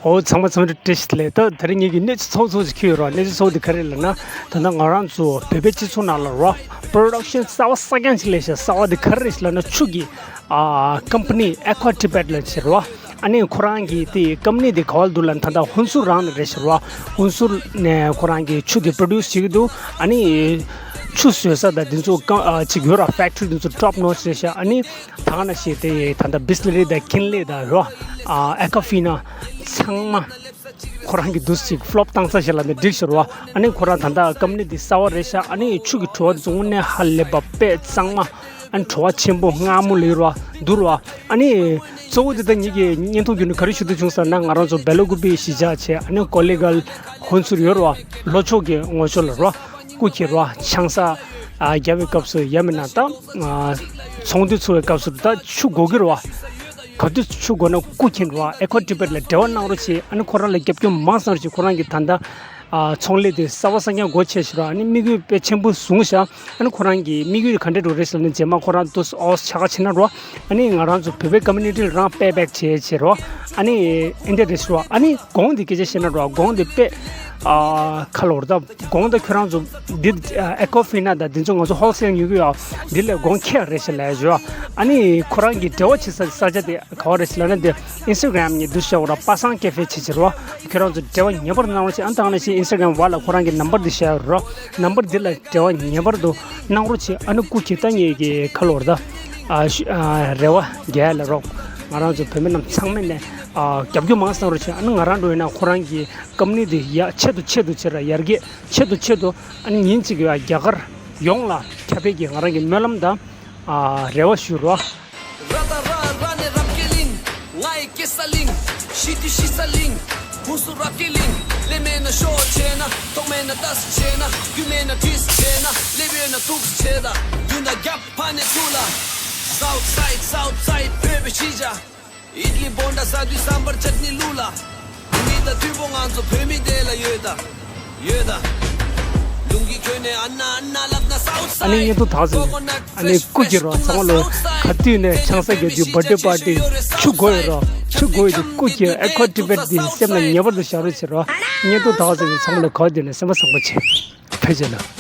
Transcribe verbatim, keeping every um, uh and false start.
ཨོ་ཚང་མ་ཚང་མ་བཀྲ་ཤིས་བདེ་ལེགས། ད་དེ་རིང་ངེད་ཀྱི་གནས་ཚུལ་ཚོགས་ཚོགས་ཅིག་ཁྱོད་ཡོད་རོགས། གནས་ཚུལ་ཚོགས་དེ་ག་རེ་ལབ་ན། ད་ལྟ་ང་རང་ཚོ་བོད་པའི་སྤྱི་ཚོགས་ནང་ལ་རོགས་པོ་རོ་ཌག་ཤན་གསར་པ་གསར་རྐྱང་ཅིག་སླེབས་ཤག་གསར་པ་དེ་ག་རེ་རེད་ལབ་ན། ཆུ་གི་ཨ་ཀམ་པ་ནི་ཨེ་ཀོ་ཊི་བེཊ་ལབ་ཅིག་རོགས། ཨ་ནི་ཁོ་རང་གི་དེ་ཀམ་པ་ནི་དེ་ག་བ་འདུག་ལབ་ན། ད་ལྟ་ཧུན་སུར་རང་ནས་རེད་ཤག་རོགས། ཧུན་སུར་ནས་ཁོ་རང་གི་ཆུ་དེ་པྲོ་ཌུ་སི་བྱེད་ཀྱི་འདུག་ཨ་ནི་ཆུ་བཟོ་ས་དང་དེ་ཚོ་ག་ཨ་ཅིག་ཡོད་ར། ཕེག་ཊི་རི་དེ་ཚོ་ཊོབ་ནོ་ཆི་རེད་ཤག་ཨ་ནི་ད་ག་ནང་བཞིན་དེ་ད་ལྟ་བིས་ལེ་རི་དང་ཁིན་ལེ་དང་རོགས། ཨ་ཨེ་ཀོ་ཕི་ན་ཚང་མ་ཁོ་རང་གི་འདུག་སེ་ཅིག་ཕ་ལོབ་བཏང་ས་ཞིག་ལབ་ན་འགྲིག་ཤག་རོགས། ཨ་ནི་ཁོ་རང་ད་ལྟ་ཀམ་པ་ནི་དེ་གསར་པ་རེད་ཤག་ཨ་ནི་ཆུ་གི་བྲོ་བ་དེ་ཚོ་དངོས་གནས་ཧ་ལས་པ་དཔེ་གཙང་མ། ཨ་ནི་བྲོ་བ་ཆེན་པོ་མངར་མོ་ལབ་རོགས། འདུག་རོགས། ཨ་ནི་གཙོ་བོ་དེ་ད་ངེད་ཀྱི་བརྙན་ཐུང་བརྒྱུད་ནས་ག་རེ་ཞུ་འདོད་བྱུང་ཟེར་ན། ང་རང་ཚོ་སྦེ་ལ་ཀུ་པེ་གཞིས་ཆགས་བྱས། ཨ་ནི་ཀོ་ལི་གྷལ་ཧུན་སུར་ཡོད་རོགས། ལྷོ་ཕྱོགས་ཀྱི་ངོས་ཕྱོགས་ལ་རོགས། སྐུ་འཁྱེར་རོགས། ཆང་ས་ཨ་རྒྱག་པའི་སྐབས་སུ་ཡང་མིན་ན་ད་ཨ་ཚོང་འདུས་ཚུགས་པའི་སྐབས་སུ་ད་ཆུ་དགོས་ཀྱི་རོགས། ག་དུས་ཆུ་དགོས་ན་སྐུ་འཁྱེར་རོགས། ཨེ་ཀོ་ཊི་བེཊ་ལ་འབྲེལ་བ་གནང་རོགས་བྱེད། ཨ་ནི་ཁོ་རང་ལ་རྒྱབ་སྐྱོར་མང་ཙམ་རོགས་བྱེད། ཁོ་རང་གི་ད་ལྟ་ཨ་ཚོང་ལས་དེ་གསར་པ་གསར་རྐྱང་སྒོ་ཕྱེ་ཤག་རོགས། ཨ་ནི་དམིགས་ཡུལ་དཔེ་ཆེན་པོ་བཟུང་ཤག་ཨ་ནི་ཁོ་རང་གི་དམིགས་ཡུལ་ག་འདྲ་འགྲོ་རེད་ཟེར་ན། རྗེས་མ་ཁོ་རང་དུ་ཨོ་ཆ་ག་ཕྱིན་ན་རོགས། ཨ་ནི་ང་རང་ཚོ་བོད་པའི་ཀམ་པ་ནི་ཊི་ལ་རང་པེ་བེག་བྱེད་བྱེད་རོགས། ཨ་ནི་ཨིན་ཌི་རེ་སི་རོགས། ཨ་ནི་གོང་དེ་སྐད་ཆ་བཤད་ན་རོགས། གོང་དེ་དཔེ་ཨ་ཁ་ལོར་ད། གོང་ད་ཁྱོད་རང་ཚོ་འདི་ཨེ་ཀོ་ཕི་ན་དང་འདི་ཚོ་ང་ཚོ་ཧོལ་སེལ་ཉོ་གི་ཡོད། འདི་ལས་གོང་ཁེ་རེད་ཤག་ལབ་ཡོད། ཨ་ནི་ཁོ་རང་གི་འབྲེལ་བ་བྱེད་ས་ས་ཆ་དེ་ག་བ་རེད་ཤག་ལབ་ན། འདི་ཨིན་སི་ཊ་གྷི་རམ་ནས་འདུག་ཤག་རོགས། པ་སངས་ཀེ་ཧྥེ་བྱེད་བྱེད་རོགས། ཁྱོད་རང་ཚོ་འབྲེལ་བ་ངེས་པར་གནང་རོགས་བྱེད། ཨ་ནི་ད་ག་ནང་བཞིན་ཨིན་སི་ཊ་གྷི་རམ་བ་ལ་ཁོ་རང་གི་ནམ་བར་འདི་བཞག་ཡོད་རོགས། ནམ་བར་འདི་ལ་འབྲེལ་བ་ངེས་པར་དུ་གནང་རོགས་བྱེད། ཨ་ནི་སྐུ་འཁྱེར་ད་ངེད་ཀྱི་ཁ་ལོར་ད་ཨ་ཤུ་ཨ་རེ་བ་རྒྱག་ལ་རོགས། ང་རང་ཚོ་བོད་མི་རྣམས་ཚང་མས་ནས་ཨ་རྒྱབ་སྐྱོར་མང་གནང་རོགས་བྱེད། ཨ་ནི་ང་རང་འགྲོ་ཡིན་ན་ཁོ་རང་གི་ཀམ་པ་ནི་དེ་ཡ་ཆེད་དུ་ཆེད་དུ་བྱེད་ར། ཡར་རྒྱས་ཆེད་དུ་ཆེད་དུ། ཨ་ནི་ཉིན་གཅིག་ཡ་རྒྱ་གར་ཡོངས་ལ་ཁྱབ་སྤེལ་གྱི་ང་རང་གི་སྨོན་ལམ་དང་ཨ་རེ་བ་ཞུ་རོགས། ར་ད་ར་ར་ནས་རབ་རྒྱས་གླིང་། ང་ཡི་སྐྱེ་ས་གླིང་། ཤི་དུས་ཤི་ས་གླིང་། ཧུན་སུར་རབ་རྒྱས་གླིང་། ལས་མེད་ན་ཤོ་བྱས་ན། ཐོག་མེད་ན་ཏཱ་སི་བྱས་ན། རྒྱུ་མེད་ན་ཏྲིས་བྱས་ན། སླེབས་ཡོད་ན་ཐུགས་བྱས་ད། མདུན་ན་རྒྱབ་ཕ་ནས་ཐུག་ལ། South side, South side བོད་པའི་གཞིས་ཆགས། ཨིད་ལི་བོན་ཌ་ཟ་དུས་སམ་བར་ཅད་ནི་བླུགས་ལ། མི་དང་མཐུན་པོ་ང་ཚོ་བོད་མི་དེ་ལ་ཡོད་ད། ཡོད་ད། ལུང་གི་ཁྱོན་ནས་ཨ་ན་ཨ་ན་ལབ་ན་South side། ཨ་ནི་བརྙན་ཐུང་དག་ཟིན། ཨ་ནི་སྐུ་འཁྱེར་རོགས། ཚང་མ་ལོ་ག་དུས་ནས་ཆང་ས་རྒྱག་རྒྱུ། བར་ཌེ་པར་ཊི་ཆུ་དགོས་ཡོད་རོགས། ཆུ་དགོས་ཡོད་དུས་སྐུ་འཁྱེར། ཨེ་ཀོ་ཊི་བེཊ་འདི་སེམས་ལ་ངེས་པར་དུ་བཞག་རོགས་བྱེད་རོགས། བརྙན་ཐུང་དག་ཟིན། ཚང་མ་ལོ་ག་དུས་ནས་སེམས་པ་བཟང་པོ་བྱེད། ཕལ་ཆེར་ལ།